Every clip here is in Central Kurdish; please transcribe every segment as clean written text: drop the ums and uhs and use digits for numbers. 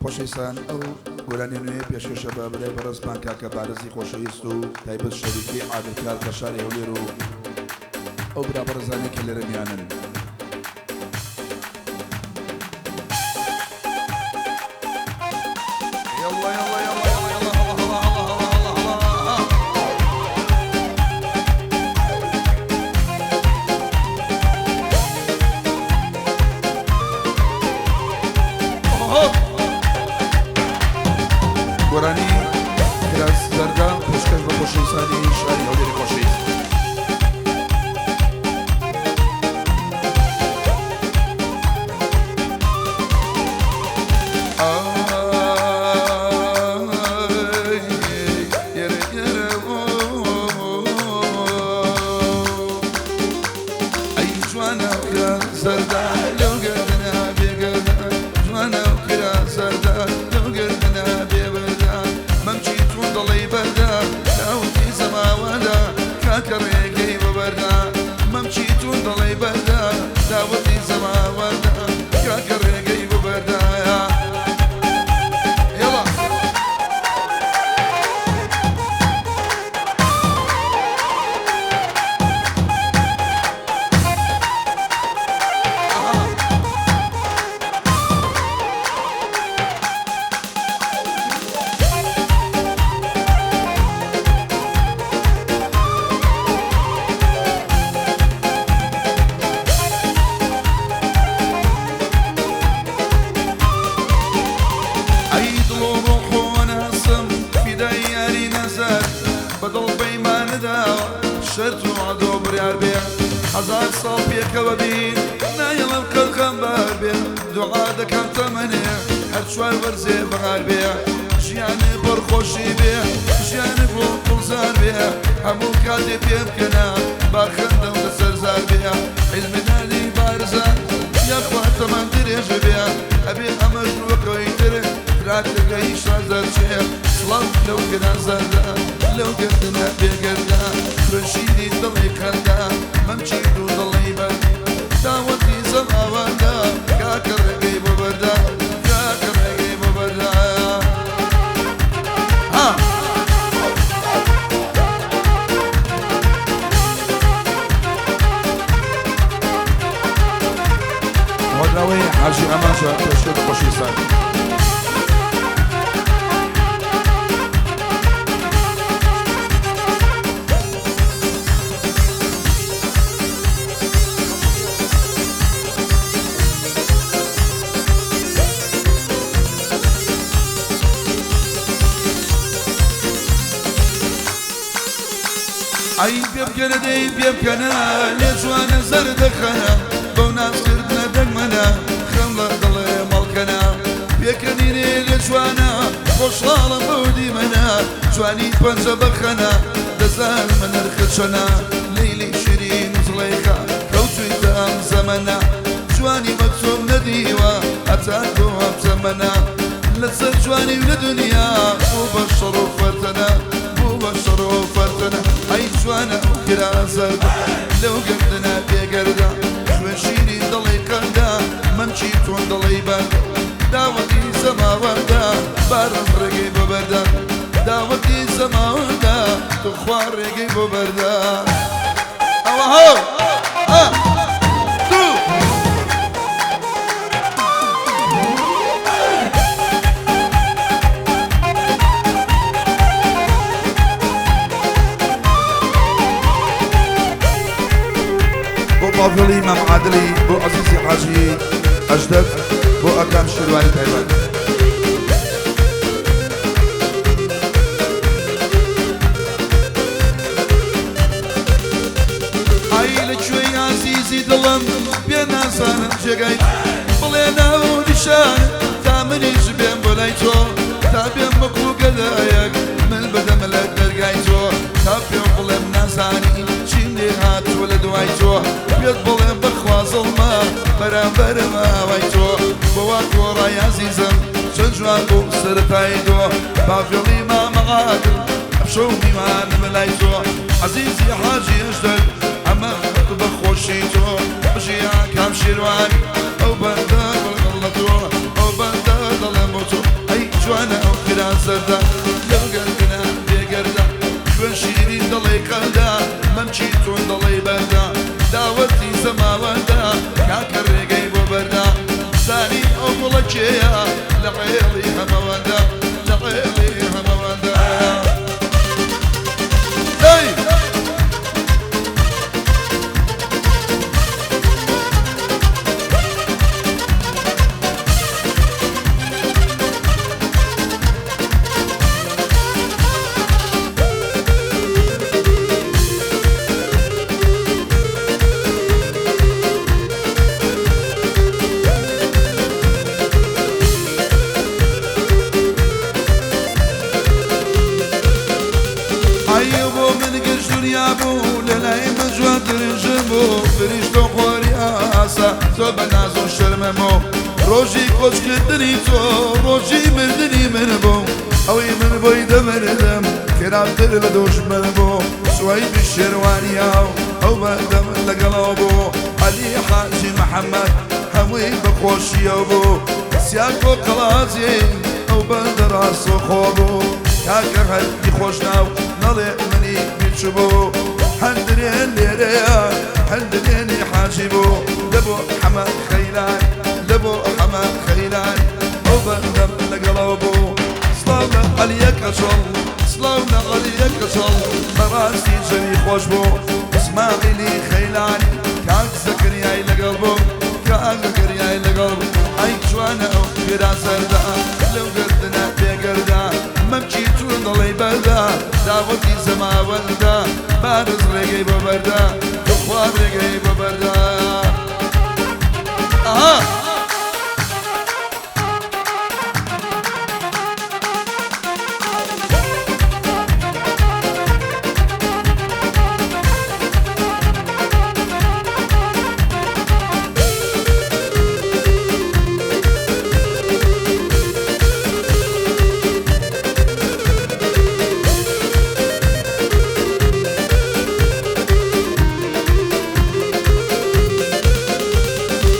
خۆشەویستان ئەو گۆرانیە نوێیە پێشکەشە بە برای بەڕێزمان کاکە بارزی خۆشەویست و تایبەت شەریکەی عادل کار لە شاری هەولێر و ئەو برا بەڕێزانەی کە لێرە میانن. يلا يلا يلا يلا يلا هلا هلا هلا هلا هلا هلا. گۆرانی کراس زەردە پێشکەش بە خۆشەویستانی شاری هەولێری خۆشەویست. ئەی جوانە کرا زەردە لەو گەردنە بێگەردە، جوانە کرا زەردە لەو گەردنە بێبەردە، مەمکی تون دڵی بەردە داوتی زەماوەندە کاکە ڕێگەی بەبەردە، مەمکی تون دڵی بەردە داوەتی زەماوەندە کاکە ڕێگەی بەبەردە. يلا ئەی دڵ و ڕۆح و ناسم فیدای یاری نەزەر، بەدڵ پەیمانەداوە شەرت و عەدۆ بڕیار بێ، هەزار ساڵ پێکەوە بین نایەڵم قەت خەمبار بێ، دوعا دەکەم تەمەنێ هەر چوار وەرزێ بەهار بێ، ژیانێ پڕ خۆشی بێ، ژیانێ گوڵ گوڵزار بێ، هەموو کاتێ پێ بکەنە با خەندەم لەسەر زار بێ، عیلمی نالی بارزان یاخوا تەمەن درێژ بێ، ئەبێ ئەمەش وەکەوەی تر تراکەکەی شار دەرچێ، سڵاو لەو گران زەردە لەو گەردنە بێگەردە، خوێن شیری دڵی قەندە مەمکی دوو دڵی بەرد، داوەتی زەماوەندە کاکە ڕێگەی بۆ بەردە، کاکە ڕێگەی بۆ بەردە. ها هۆنراوەی حاجی ئامانجە پێشکەش بە خۆشەویستان. ئەی پێ بکەنە دەی پێ بکەنە لێ جوانە زەردەخەنە، بەو نازکردنە دەگمەنە خەم لە دڵێ مەڵکەنە، پێکەنینێ لێ جوانە خۆشحاڵم بەو دیمەنە، جوانی پەنجە بەخەنە دەزانمە نرخت چەنە، لەیلی شیرین و زڵێخا کەوتوویتە ئەم زەمەنە، جوانی وەک تۆم نەدیوە هەتا تۆ ئەم تەمەنە، لەسەر جوانی و لە دنیا بوو بە شەڕ و فەرتەنە، بوو بە شەڕ و فەرتەنە. ئەی جوانە ئەو کرا زەردە لەو گەردنە بێگەردە، خوێن شیری دڵی قەندە مەمکی تۆن دڵی بەردە، داوەتی زەماوەندە بارم ڕێگەی بۆ بەردە، داوەتی زەماوەندە توخوا ڕێگەی بۆ بەردە. ئەوە هۆ ئە دوو. بۆ پاڤێڵی مام عادلی، بۆ عەزیزی حاجی ئەژدەر، بۆ ئەکام شێروانی تایبەت. ئای لە کوێی ئازیزی دڵم پێ نازانم جێگای، بڵێ ناو و نیشان تا منیش بێم بۆ لای تۆ، تا بێم وەکو گەدایەک من بدەم لە دەرگای تۆ، تا پێم بڵێم نازانی چیم لێ هاتووە لە دوای تۆ، پێت بڵێم بەخوا زوڵمە بەرامبەرم ئاوای تۆ، بۆ وا گۆڕای ئازیزم چەند جوان بوو سەرەتای تۆ، باڤێڵی مامە عادل ئەمشەو میوانم لای تۆ، عەزیزی حاجی ئەژدەر ئەمە بە خۆشی تۆ، بژی ئاکام شێروانی ئەو بەندە دڵ لە تۆ، ئەو بەندە دڵم بۆ تۆ. زەردە لەو گەردنە بێگەردە خوێن شیرین دەڵێی قەندە مەمکی تون دەڵێی بەردە داوەتی زەماوەندە کاکە ڕێگەی بۆ بەردە زانی ئەو گوڵە کێیە لە عێڵی هەمەوەندە لە عێڵی هەمەوەندە دەی. ئای بۆ من گشت دنیا بوو لە لای من جوانترین ژن بوو فریشتە و خۆری ئاسا زۆر بە ناز و شەرمم بوو ڕۆژی کۆچکردنی تۆ ڕۆژی مردنی من بوو ئەوەی من بۆی دەمردم خراپتر لە دوژمن بوو سوەیبی شێروانیا و ئەو بەردەم لەگەڵەوە بوو عەلی حاجی محەمەد هەمووی بە خۆشیەوە بوو سیاکۆ قەڵاجی ئەو بەندە ڕاستەوخۆ بوو کاکە هەرکی خۆشناو نەڵێ منی بیرچووبوو هەندرێن لێرەیە هەندرێنی حاجی بوو لەبۆ حەمە خەیلان لەبۆ حەمە خەیلان ئەو بەندەم لەگەڵەوە بوو سڵاو لە عەلیە کەچەڵ سڵاو لە عەلیە کەچەڵ بەڕاستی جەوی خۆش بوو ئیسماعیلی خەیلانی کاک زەکەریای لەگەڵ بوو کاک زەکەریای لەگەڵ بوو ئەی جوانە ئەو پیرا زەردە لەو گەردنە بێگەردە مەمکی توند دەڵێی بەردە داوەتی زەماوەندە بارز ڕێگەی بۆ بەردە توخوا ڕێگەی بۆ بەردە ئەها.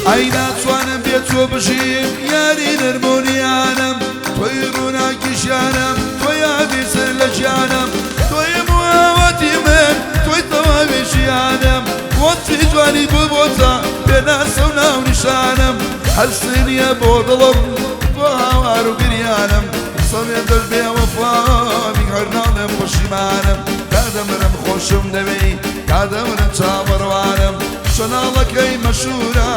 ئەی ناتوانم بێ تۆ بژیم یاری نەرم و نیانم تۆی ڕووناکی ژیانم تۆی ئاوی سەر لە گیانم تۆی مواوەتی من تۆی تەواوی ژیانم وەسفی جوانی بۆ بۆتە پێناسە و ناونیشانم هەرسێ نییە بۆ دڵم بۆ هاوار و گریانم سەمێ دەش بێ وەفامی هەر ناڵێم پەشیمانم تا دەمرم خۆشم دەوێی تا دەمرم چاوەڕوانم چەناڵەکەی مەشورە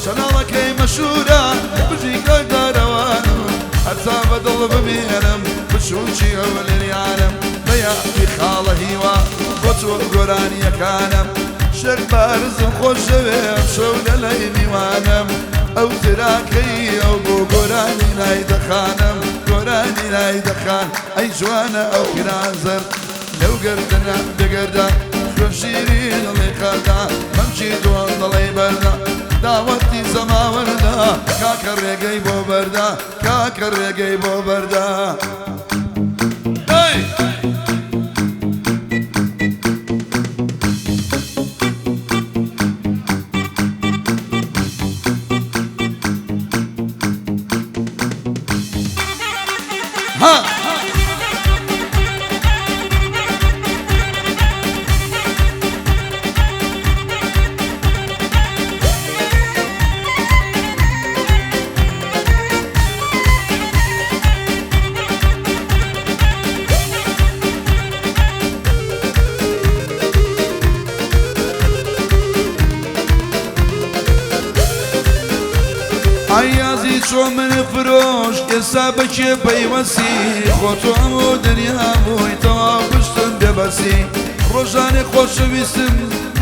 چەناڵەکەی مەشورە بژی کاک دارەوانم هەتا بە دڵ بمێنم بچوکی هەولێریانم بە یادی خاڵە هیوا بۆ تۆ گۆرانیەکانم شێخ بارزم خۆشدەوێ ئەمشەو لەلای میوانم ئەو تراکەی ئەو بۆ گۆرانی لای دەخانم گۆرانی لای دەخان ئەی جوانە ئەو پیرازەرد لەو گەردنە بگەردە خوێن شیرین دڵی خەردە مەمکی جوان دڵی بەردە داوەتی زەماوەندە کاکە ڕێگەی بۆ بەردە کاکە ڕێگەی بۆ بەردە ئەی. ها. ئەیازی چۆن من فرۆش ئێستا بەکێ پەیوەسی خۆ تۆ هەموو دنیا بووی تەواو پشتم بێبەسی ڕۆژانێ خۆشەویستم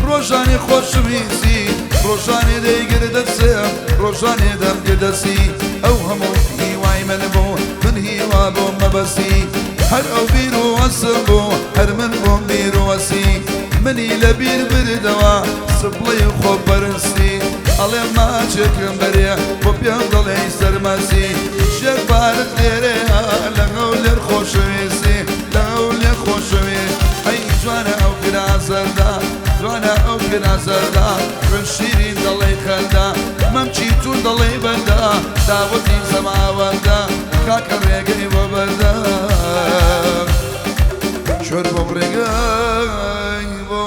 ڕۆژانێ خۆشەویستی ڕۆژانێ دەیگرت دەستم ڕۆژانێ دەمگرت دەستی ئەو هەموو هیوای من بوو من هیوا بووم مەبەستی هەر ئەو بیر و هەستم بوو هەر من بووم بیر و هەستی منی لە بیر بردەوە سپڵەی خۆپەرستی ئەڵێم ماچێکم بەرێ بۆ پێم دەڵێی سەرمەستی شێر پارت لێرەیە لە هەولێر خۆشەویستی لە هەولێر خۆشەویست ئەی جوانە ئەو کراسەردە جوانە ئەو کراسەردە خوێن شیرین دەڵێی خەندە مەمکی توند دەڵێی بەندە داوەتی زەماوەندە کاکە ڕێگەی بۆ بەردە. ئای بۆ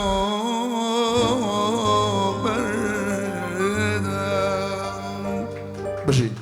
بەردە. بژین.